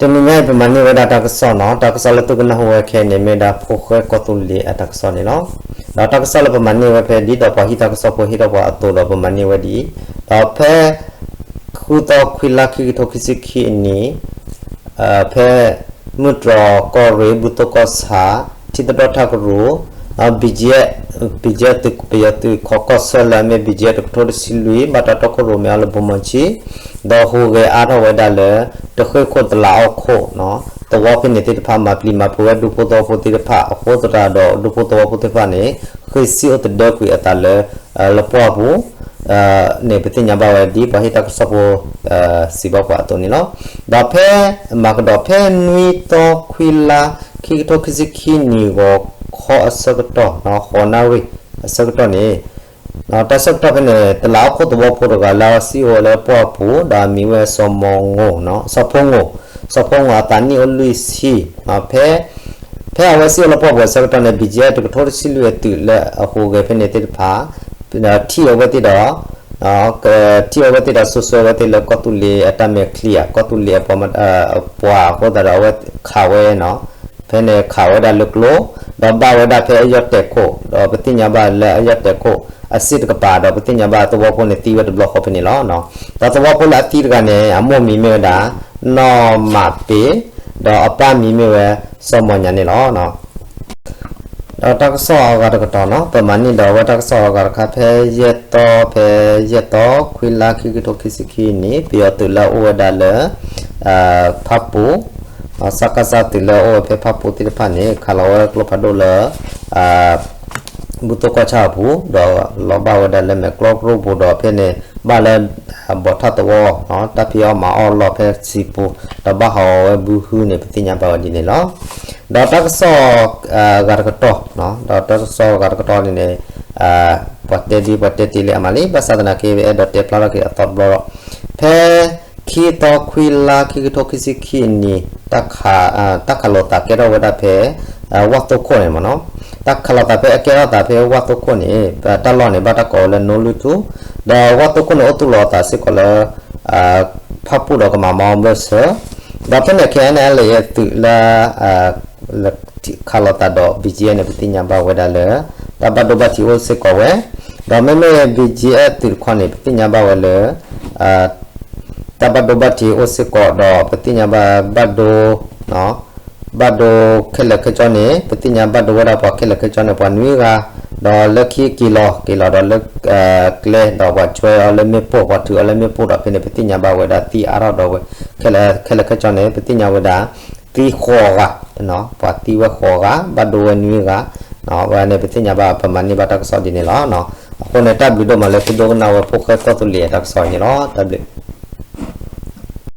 တနံၤညါအံၤ ပမၤန့ၢ်ဝဲဒၣ်တၢ်ကစီၣ်နီၤ, တၢ်ကစီၣ်လၢသုကနၢ်ဟူဝဲခဲအံၤန့ၣ် မ့ၢ်ဝဲဒၣ်ဖိၣ်ဃဲကီၢ်သူလ့ၤအတၢ်ကစီၣ်န့ၣ်လီၤ. ဒီးတၢ်ကစီၣ်လၢပမၤန့ၢ်ဝဲဖဲဒ်သိး ပှၤဟံးတၢ်ကစီၣ်ဖိဟ့ၣ်ထီၣ်ပှၤအသိးဒီးပမၤန့ၢ်ဝဲဒ်အံၤ, ဒီးဖဲ ဃုသီခွံလါ ခံကထိခံဆံခံအနံၣ် ဖဲ မုၢ်တြီၤကီၢ်ရ့ၣ် ဘူၣ်သိကီၢ်ဆၣ် ထံသတြီတၢ်ကရူၢ် BGF, BGF သုး ပယီၤသုးခိးကီၢ်ဆၢလၢအမ့ၢ် BGF တကထိတဆံလွံၢ် ဘၣ်တၢ်တီခိၣ်ရိၣ်မဲအီၤလၢဘိၣ်မီၣ်ဆံ ဒီးဟူးဂဲၤအါထီၣ်ဝဲဒၣ်လၢ တဃ့ၢ်ခိၣ်တလးအီၣ်ခိၣ် သဝီဖဲန့ၣ်သ့ၣ်တဖၣ် မၤပျံၤမၤဖုးဝဲဒူဖိသဝီဖိသ့ၣ်တဖၣ် အဃိသတးဒီး ဒူဖိသဝီဖိသ့ၣ်တဖၣ်န့ၣ် ဃ့ၢ်စံၣ်အိၣ်သဒၢကွံာ်အသးလၢ လပှၢ်ပူၤ န့ၣ် ပသ့ၣ်ညါဘၣ်ဝဲဒ်ပှၤဟ့ၣ်တၢ်ကစီၣ်ဖိ စံးဘၣ်ပှၤအသိးန့ၣ်လီၤ. ဒီးဖဲ မၤကဒီးဖဲနွံသီခွံလါ ခံကထိခံဆံခံနံၣ်ဂီၤခီအဆၢကတီၢ် ဃိးနၣ်ရံၣ်အဆၢကတီၢ်န့ၣ် တၢ်ဆၢကတီၢ်ဖဲန့ၣ် တလးအီၣ်ခိၣ်သဝီဖိတဂၤလၢအစံၣ်အိၣ်ဝဲလၢပှၢ်ပူၤ ဒီးအမံၤဝဲစီၤမိၤ စီၤဖိငိၣ်, စီၤဖိငိၣ်အသးနံၣ်အိၣ်လွံၢ်ဆံ, ဖဲ ဖဲအဝဲစံၣ်အိၣ်လၢပှၢ်ပူၤအဆၢကတီၢ်န့ၣ် BGF တကထိတဆံလွံၢ်အသုးလၢအဟူးဂဲၤဖဲန့ၣ်သ့ၣ်တဖၣ် ထံၣ်အဝဲသ့ၣ်ဒီး ထံၣ်အဝဲသ့ၣ်ဒီးစိၤစိၤအဝဲသ့ၣ်လၢကီၢ်သူလ့ၤအတၢ်မဲာ်ချံဧါ ကီၢ်သူလ့ၤအပှၤ ပှၤအဃိသတးဒီးအဝဲခးဝဲနီၤ, ဖဲန့ၣ်ခးဝဲဒၣ်လၢကျိ ဒီးဘၣ်ဝဲဒၣ်ဖဲအယီၢ်တဲာ်ခိၣ် ဒီးပသ့ၣ်ညါဘၣ်လၢအယီၢ်တဲာ်ခိၣ် အစ့ၣ်တကပၤ ဒီးပသ့ၣ်ညါဘၣ်သဝီဖိန့ၣ်သံဝဲတဘျီဃီဖဲန့ၣ်လီၤ. ဒီးသဝီဖိလၢအသံတဂၤန့ၣ် အမိၢ်မံၤမ့ၢ်ဝဲဒၣ် နီၢ်မးပ့ၤ ဒီးအပၢ်မံၤမ့ၢ်ဝဲ စီၤမီၤညါန့ၣ်လီၤ. ဒီးတၢ်ကစီၣ်အဂၤတကတီၢ်နီၤ ပမၤန့ၢ်ဒီးအဝဲတၢ်ကစီၣ်အဂၤတခါဖဲယဲၢ်သီ ဖဲယဲၢ်သီခွံလါ ခံကထိခံဆံခံနံၣ် ပယီၤသုးလၢအအိၣ်ဝဲဒၣ်လၢ ဖၣ်ပူၤ စကစ သုးလၢအအိၣ်ဝဲဖဲဖၣ်ပူၤသ့ၣ်တဖၣ်န့ၣ် ခးလီၤဝဲကျိဖးဒိၣ်လၢ ဘူၣ်သိကီၢ်ဆၣ်အပူၤ ဒီးလီၤဘၣ်ဝဲဒၣ်လၢမဲာ်ကျီကရိပူၤဒီးဖဲန့ၣ် ဘၣ်လၢ ဘီးထၣ်သဝီ တၢ်ဖံးအီၣ်မၤအီၣ်လီၢ်ဖဲစံာ်ပူၤ ဒီးဘၣ်ဟးဂီၤဝဲဘုဟုန့ၣ် ပသ့ၣ်ညါဘၣ်ဝဲဒ်န့ၣ်လီၤ. ဒီးတၢ်ကစီၣ် ဂၤတကတီၢ် ဒီးတၢ်ကစီၣ်ဂၤတကတီၢ်န့ၣ်န့ၣ် ပှၤတဲဒ်ပှၤတဲတ့ၢ်လံအမးလံ ဘၣ်ဆၣ်သနာ်က့ အဲၣ်ဒိးတဲဖျါထီၣ်က့ၤအသီတဘျီဒီး ဖဲ ခံသီခွံလါ ခံကထိခံဆံခံနံၣ် တၢ်ခးလိာ်သးကဲထီၣ်ဝဲဒၣ်ဖဲ ဝၣ်သိခိၣ်န့ၣ်မ့ၢ်နီၤ, တၢ်ခးလိာ်သးဖဲအကဲထီၣ်သးဖဲဝၣ်သိခိၣ်န့ၣ် တၢ်လီၢ်န့ၣ် ဘၣ်တၢ်ကိးဝဲလၢနိလူထူ, ဒီးဝၣ်သိခိၣ်န့ၣ် အိၣ်သူၣ်လီၤအသးစ့ၢ်ကီးလၢ ဖၣ်ပူၣ်ဒီးကမၤမီဘၢၣ်စၢၤ, ဒီးဖဲန့ၣ် ခဲအံၤန့ၣ် အလၢသုးလၢ ခးလိာ်သးဒီး BGF န့ၣ် ပသ့ၣ်ညါဘၣ်ဝဲဒၣ်လၢ တၢ်ဘၣ်ဒိဘၣ်ထံးအိၣ်စ့ၢ်ကီးဝဲ, ဒီးမ့မ့ၢ် BGF သုးတခီန့ၣ် ပသ့ၣ်ညါဘၣ်ဝဲလၢ တၢ်ဘၣ်ဒိဘၣ်ထံးအိၣ်စ့ၢ်ကီးဒီး ပသ့ၣ်ညါဘၣ်ဘၣ်ဒိ ဘၣ်ဒိခဲလၢာ်ခဲဆ့န့ၣ် ပသ့ၣ်ညါဘၣ်ဒိဝဲဒၣ်ပှၤခဲလၢာ်ခဲဆ့န့ၣ် ပှၤနွံဂၤ, ဒီးလၢခံက့ၤလီၤ က့ၤလီၤဒီးလၢ ကျဲဒီးပှၤဆွဲအီၤလၢမ့ၣ်ပိၢ် ပှၤထုးအီၤလၢမ့ၣ်ပိၢ်ဒီးဖဲန့ၣ် ပသ့ၣ်ညါဘၣ်ဝဲဒၣ်သံအါထီၣ်ဒီးဝဲ ခဲလၢာ်ခဲဆ့န့ၣ် ပသ့ၣ်ညါဝဲဒၣ် သံဃိးဂၤ, ပှၤသံဝဲဃိးဂၤ ဘၣ်ဒိဝဲနွံဂၤ, ဝဲန့ၣ် ပသ့ၣ်ညါဘၣ် ပမၤန့ၢ်ဘၣ်တၢ်ကစီၣ်ဒ်န့ၣ်လီၤ. အဃိန့ၣ် တၢ်ဘျုးဒိၣ်မးလၢသုဒိကနၣ်ဝဲဖိၣ်ဃဲကီၢ်သူလ့ၤအတၢ်ကစီၣ်အံၤန့ၣ်လီၤ. တၢ်ဘျုး